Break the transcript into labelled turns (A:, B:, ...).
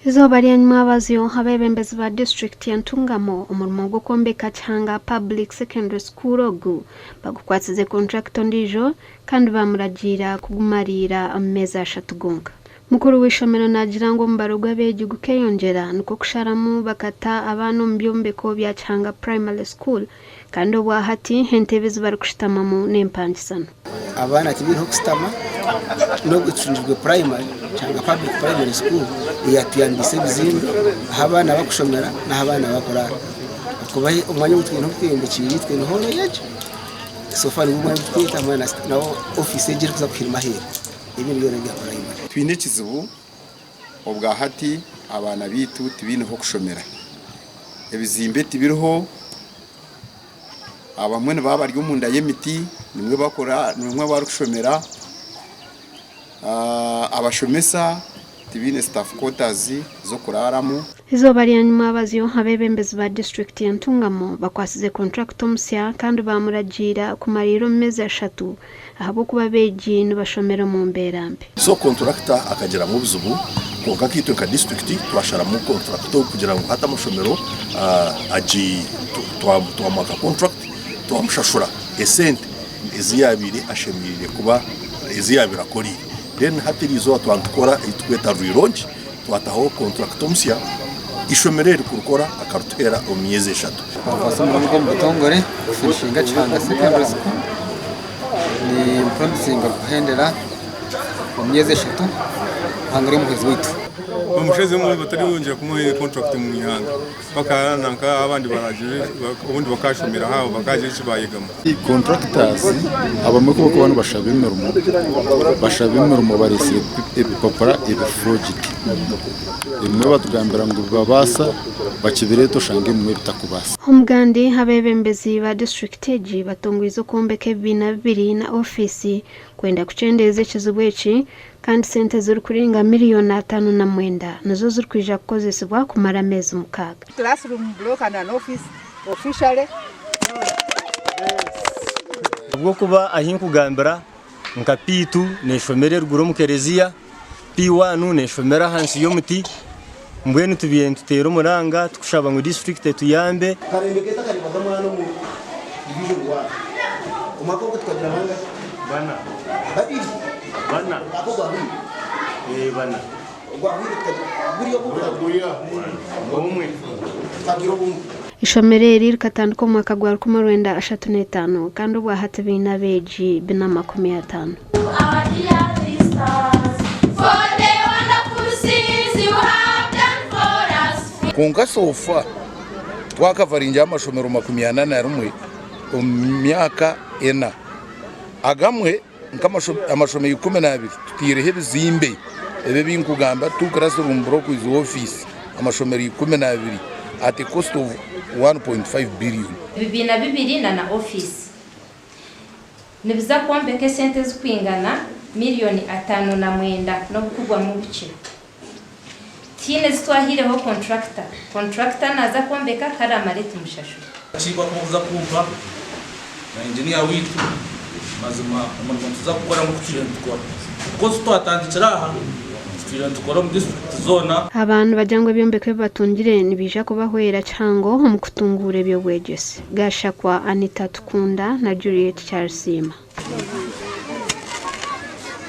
A: Eizooba rya nyimwabazyo, abeebembezi ba disiturikiti ya Ntungamo omurimo gw'okwombeka Kihanga Public Secondary School ogu bagukwatsize kontrakita ondiijo kandi baamuragiira kugumariira omu meezi ashatu gonka. Mukuru w'eishomero naagira ngu omubaro gw'abeegi gukeeyongyera nikwo kusharamu bakata abaana omu byombeko bya Kihanga Primary School kandi obwahati entebe ezi barikushutamamu n'empangisano.
B: Abaana tibaine h'okushutama n'obu ecungirwe purayimari kyanga public primary school eyatuyambise ebizimbe ahu abaana bakushomera n'ahu abaana bakuraara ahakuba omwanya ogu twine ogu tweyombekiire itwe ni hooro yagye so far nigwo omwanya ogu tukweta hamwe na ofiisi egi erikuza kuhirima aheeru ebindi byona n'ebya purayimari.
C: Twine ekizibu obwahati abaana baitu tibaine h'okushomera, ebizimbe tibiriho. Abamwe nibaba bari omunda y'emiti nimwo bakura nimwo barikushomera. Abashomesa tibaine staff quarters z'okuraaramu.
A: Eizooba rya nyimwabazyo, abeebembezi ba disiturikiti ya Ntungamo bakwasize kontrakita omusya kandi baamuragiira kumariira omu meezi ashatu ahabw'okuba abeegi nibashomera omu mbeera mbi.
D: So kontrakita akagiramu obuzibu kwonka nkaitwe nka disiturikiti twasharamu kontrakita ogu kugira ngu hati amashomero agi twamwaka kontrakiti twamushashura esente ezi yabaire ashemereire kuba ezi yabaire akoreire then hati eriizooba twaba nitukora ei turikweta relaunch twataho kontrakita omusya eishomero eri kurikora akarituheera omu myezi eshatu.
E: Twakwasa omurimo ogu omu butongore kufinishinga Kihanga Secondary School. Nimpromisinga kuhendera omu myezi eshatu Ruhanga ari omuhwezi waitu.
F: Omushaija omwe batariyongyera kumuha contract omu ihanga paka nanka abandi baragire obundi bakashomera aho bakagira eki bayegamu.
G: Contractors abamwe ku barikuba nibashaba emirimo, bashaba emirimo bareetsire ebipapura ebi forged. Ebimwe batugambira ngu nibibabaasa, bakibireeta oshange ebimwe bitakubaasa.
A: Omugandi, Abeebembezi ba disiturikiti egi batongwize okwombeka ebibiina bibiri na ofiisi kwenda kukyendeeza ekizibu eki kandi sente ezirikurenga miriyoni 59 nizo zirikwija kukozesibwa kumara ameezi mukaaga.
H: Classroom block and an office officially.
I: Ahabw'okuba ahi nkugambira nka P2 neeshomera eruguru omu kereziya, P1 neeshomera ahansi y'omuti, mbwenu tubaire nituteera omuranga tukushaba ngu disiturikiti etuyambe.
B: Karembe kaitu akareebaga mwana omu division one. Omwaka ogwo tukagira bangahi?
I: Bana.
B: Babiri.
I: Bana.
B: Omwaka ogwahwire.
I: Ee bana.
B: Ogwahwire tukagira guri ogwo
I: Guriya omwe.
B: Tukagira obumwe.
A: Eishomero eri rikatandika omu mwaka gwa 1935 kandi obwahati baine abeegi bina 50.
J: Kwonka so far twakavaringireho amashomero 41 omu myaka ena. Agamwe nk'amashomero 12 tutaireho ebizimbe ebi ebinkugamba, two classroom block with office, amashomero 12 at a cost of 1.5 billion.
K: Ebibiina bibiri na na ofiisi nibiza kwombeka esente ezikwingana miriyoni 59 n'obukugwamu bukye. Tihaine ezi twahaireho kontrakita. Kontrakita naaza kwombeka kare amare tumushashure.
L: Akakiiko aku barikuza kumpa na engineer waitu mazima omurimo nituza kukora nk'oku tutwire nitukora. Because twatandikire aha tutwire nitukora omu district zoona.
A: Aba nibagira ngu ebyombeko ebi batungire nibiija kubahwera kihango omu kutunguura eby'obwegyese. Gashakwa Anita Tukunda na Juliet Kyarisiima.